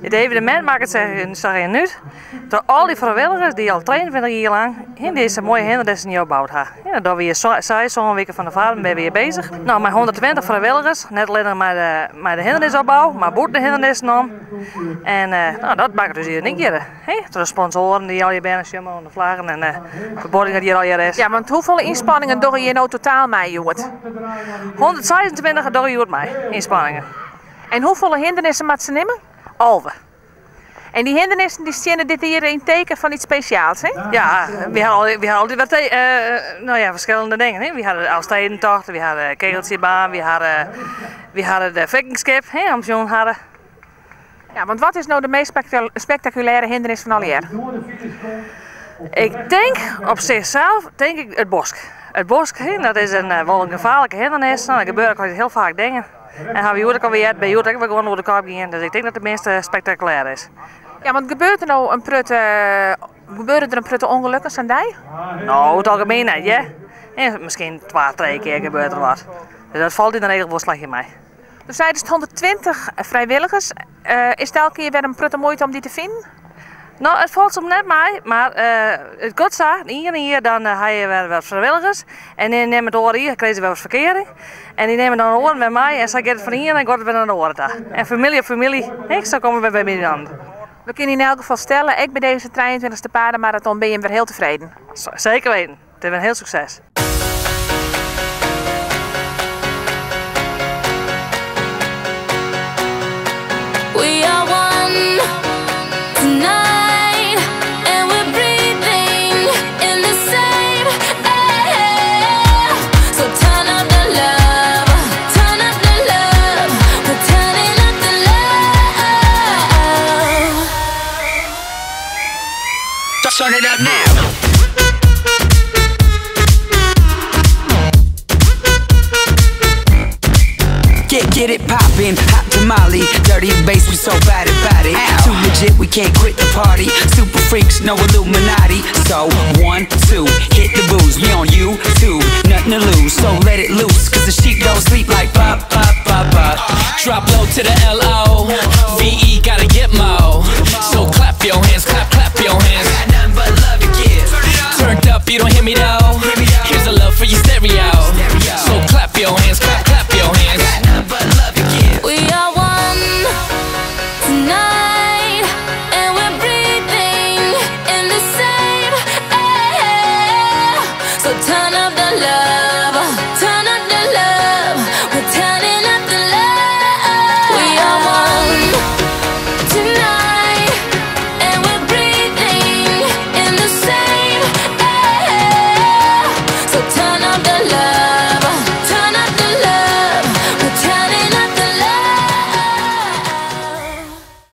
It evenemint makket sa hin út troch al dy frijwilligers dy't al 23 jier lang hin dizze moaie hindernissen hjir opboud ha. Ja, dêr wie seis, sân wiken fan tefoaren binne we hjir bezich. No, mei 120 frijwilligers, net allinnich mei de, mei de hindernisopbou, mar bûten de hindernissen om. En no, dat makket ús unyk hjir. Hè? Troch de sponsoaren dy't allegear binne, sjoch mar oan de flaggen en de ferbuording dat hjir allegear is. Ja, want hoefolle ynspanningen dogge hjir no totaal mei hjoed? 126 dogge hjoed mei, ynspanningen. En hoefolle hindernissen moatte se nimme? 11. En dy hindernissen dy steane dit jier yn teken fan iets spesjaals, hè? Ja, wy ha, wy ha altyd wat, no ja, ferskillende dingen. Hè? Wy ha de Elfstedentocht, wy ha de kegeltsjebaan, wy ha de Vikingskip, hè, om sjoen hadden. Ja, want wat is no de meast spektakulêre hindernis fan allegear? Ik tink op sichsels tink ik it bosk. It bosk, hè, dat is in wol in gefaarlike hindernis. No, der gebeure ek altyd hiel faak dingen. En ha we hjoed ek alwer heard, by hjoed ek wer gewoan oer de kop gien. Dus ik tink dat it meast spektakulêr is. Ja, want gebeurt der no in protte, gebeure der in protte ûngelokken sa'n dei? No, oer it algemien net, hear. Miskien twa, trije kear gebeurt der wat. Dus dat falt yn de regel wol slachje mei. Do seidest 120 frijwilligers. Is it elke kear wer in protte muoite om dy te finen? No, it falt soms net mei, mar it giet sa. De iene jier dan ha je wer wat frijwilligers en dan nimme it oare jier krije se wer wat ferkearing. En dy nimme dan de oaren wer mei en sa giet it fan de iene en giet it wer nei de oare ta. En famylje op famylje, hè, sa komme we wer by inoar. We kinne yn elk gefal stelle, ek by dizze trijeentweintichste Paardenmarathon binne jim wer hiel tefreden. Seker weten. It is wer in hiel sukses. We are one tonight and we're breathing in the same air. So turn up the love, turn up the love, we're turning up the love. Turn it up now. Get get it poppin', hot tamale, dirty bass, we so bad about it. Too legit, we can't quit the party. Super freaks, no Illuminati. So one, two, hit the booze. We on you two, nothing to lose. So let it loose, cause the sheep don't sleep like ba ba ba ba. Drop low to the L O V.